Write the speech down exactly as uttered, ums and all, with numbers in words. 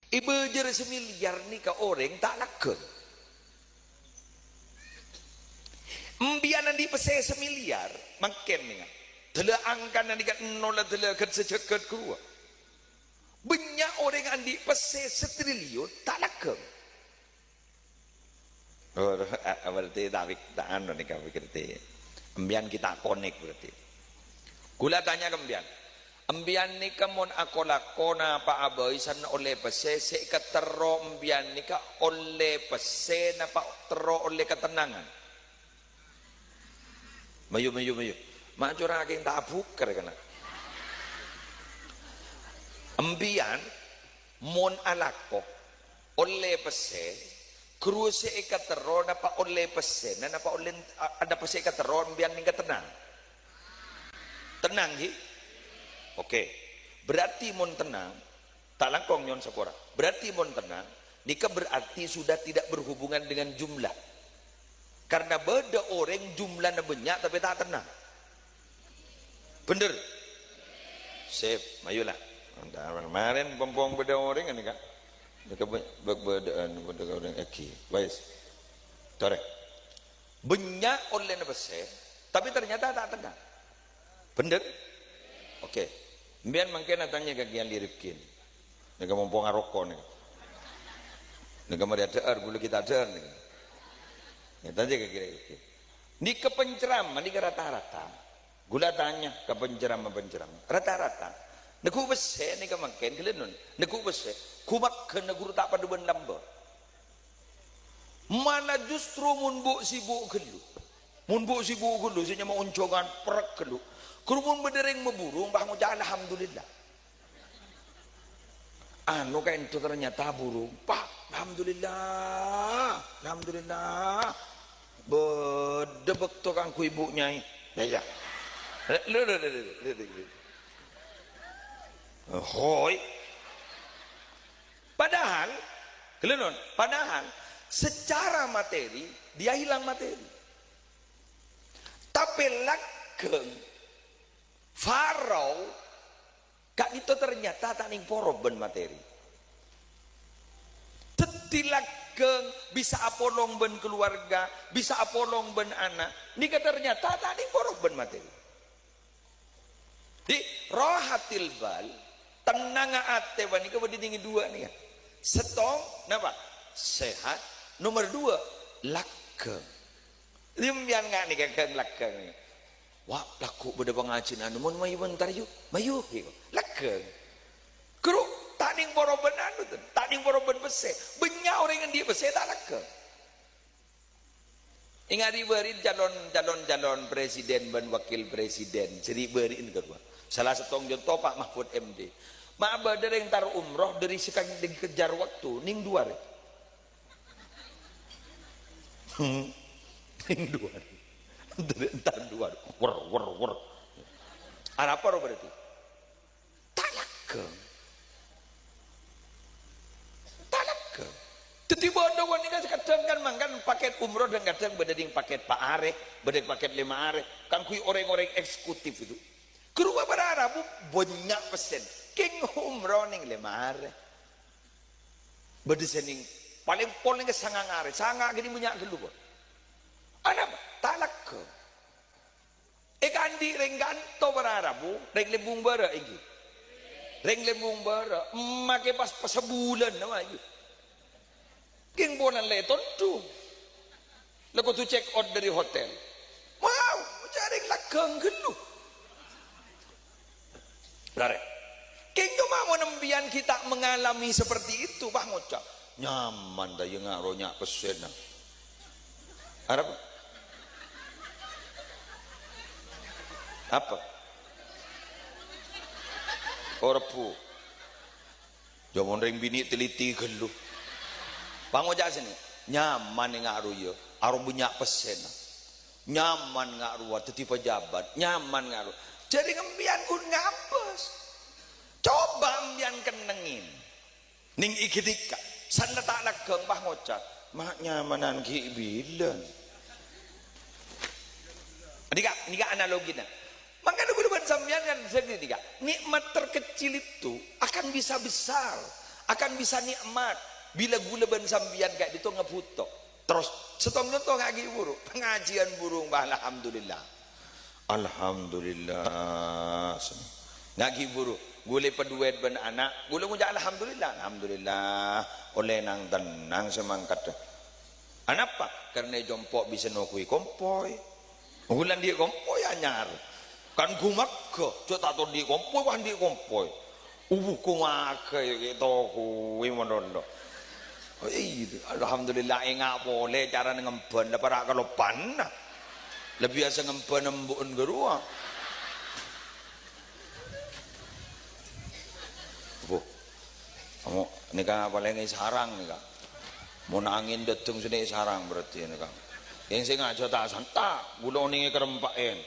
Èbâjâr samilyar nèka orèng ta' lagghâng. Empèyan andi' pèssè samilyar, mangkèn nèka. Dâlla angkana nèka ennolla dâlla ghân sajâgât ghâruwa. Bânnya' orèng andi' pèssè satriliun ta' lagghâng. Oh, a-, berarti ta' pik-, ta' anu nèka berarti. Empèyan kita konek berarti. Kaulâ tanya ka empèyan. Empèyan nèka mon ako-lako napa abâi san ollè pèssè, sè èkaterro empèyan nèka ollè pèssè napa terro ollè katennangan? Mayu, mayu, mayu. Ma' cora' kèng ta' abukar kana. Empèyan mon alako ollè pèssè, ghâruwa sè èkaterro napa ollè pèssèna, napa ollè, a-, napa sè èkaterro empèyan nèka tennang? Tennang, ghi? Oke. Berarti mon tennang, ta' langkong nyo'on sapora. Berarti mon tennang, nèka berarti sudah tidak berhubungan dengan jumlah. Karena bâdâ orèng jumlana bânnya' tapè ta' tennang. Bhender? Sip, mayu la. Marèn pong-pong bâdâ orèng nèka. Nèka bâ-, bâ-, bâdâ'ân, bâdâ orèng èghi. Wes. Torè. Bânnya' ollèna pèssè, tapè ternyata ta' tennang. Bhender? Oke. Empèyan mangkèn atanya ka Kèyaè Rifkin. Nèka mompong aroko nèka. Nèka marè adhâ'âr, bulâ ghi' ta' adhâ'âr nèka. Nèka tanya ka Kèyaè Rifkin. Nèka penceramah nèka rata-rata. Kaulâ tanya ka penceramah-penceramah. Rata-rata. Neggu' pèssè nèka mangkèn, ghellâ' non. Neggu' pèssè. Ghumaghân ghuru ta' padâ bân lambâ'. Mala justru mon bu'-sibuk ghâllu. Mon bu'-sibuk ghâllu, sè nyama onjhângan perrek ghâllu. Ghuru mon bâdâ rèng maburu, pas ngoca', "Alhamdulillah." Anu ka'dinto ternyata buru. Pak, alhamdulillah. Alhamdulillah. Bâdâ bâkto kaangghuy bu' nyai. Yâ, yâ. Lho, lho, lho, lho, lho, lho. Hoi. Padahal, ghellâ' non, padahal secara materi dia hilang materi. Tapè lagghâng, farou, ka'dinto ternyata ta' nèng poro bân materi. Dhâddhi lagghâng bisa apolong bân kaluwarga, bisa apolong bân ana', nèka ternyata ta' nèng poro bân materi. Di rahatil bal, tennangnga atè panèka bâdâ nèng duwâ' nèka. Sèttong, napa? Sehat. Nomer duwâ', lagghâng. Sampèyan nga' nèka ghâng lagghâng nèka. Wah, lagghu' bâdâ pangajhiân anu, mon mayu bentar yu. Mayu, ghi. Lagghâng. Ghuru, ta' nèng poro bân anu, ta' nèng poro bân pèssè. Bânnya' orèng andi' pèssè ta' lagghâng. Ènga' ri'-bâri'na calon, calon, calon presiden bân wakil presiden, sè ri'-bâri'na ghâruwa. Sala sèttong conto Pak Mahfud M D. Ma' bâdâ rèng tar umroh dâri sè kan-, dikejar waktu, nèng duwâ' arè. Hmm. Nèng duwâ' arè. Dâri entar duwâ' arè. Wer, wer, wer. Arapa rowa berarti? Ta' lagghâng. Ta' lagghâng. Dhâddhi bâdâ wâ' nèka kadhâng kan mangkana paket umroh dan kadhâng bâdâ nèng paket pa' arè, bâdâ paket lèma arè. Kaangghuy orèng-orèng eksekutif itu. Ghâruwa para rabu bânnya' pèssèna. Kèng umroh nèng lèma arè. Bâdâ sè nèng palèng pol nèng ka sangang arè. Sanga' ghâni bânnya' ghâllu, Pak. Anapa? Ta' lagghâng. Èkaandi' rèng ka'anto para rabu, rèng Lembung Bârâ' ènggi. Rèng Lembung Bârâ', makè pas, pas sabulân, napa, ènggi. Kèng polana la ètondhu. La kodhu check out dâri hotel. Wow, jhâ' rèng lagghâng ghâllu. Larè. Kèng coma mon empèyan ghi' ta' mengalami seperti itu, wah ngoca', "Nyaman ta' iyâ nga' rowa nya' pèssèna." Arapa? Apa? Oh, rebbhu. Jhâ' mon rèng binè' teliti ghâllu. Wah ngoca' sènè, "Nyaman nga' rowa iyâ, arowa bânnya' pèssèna." Nyaman nga' rowa dhâddhi pejabat, nyaman nga' rowa. Jhâ' rèng empèyan ghun ngabâs. Coba empèyan kennengngè. Nèng è ghânèka, san la ta' lagghâng pas ngoca', "Ma' nyamanan ghi' bilân." Nèka, nèka analogina. Mangkana kaulâ bân sampèyan kan sènè nèka, nikmat terkecil itu akan bisa besar. Akan bisa nikmat bilâ ghulâ bân sampèyan ka'dinto ngabhuto. Terros, sèttong conto ngaghi' buru. Pangajiyân buru, bâh, alhamdulillah. Alhamdulillah. Ngaghi' buru. Ghulâ èpaduet bân ana', ghulâ ngoca' alhamdulillah. Alhamdulillah. Ollè nang-tennang sè mangkaddhâ. Anapa? Karna è compo' bisa nokuwi kompoy. Ghulâ andi' kompoy anyar. Kan ghumagghâ, jhâ' ta' tao andi' kompoy, wah andi' kompoy. Ubuh komaga ya gitu kuwi malolo. Iyâ, alhamdulillah enga' polè carana ngembhân, la para' kaloppan. La biyasa ngembhân embu'en ghâruwa. Ubuh. Amo, nèka palèng èsarang nèka. Mon angèn dâteng sè nè' èsarang berarti nèka. Yèn sè ngajâ ta' santa', ghulâ onèngè karempa'èn.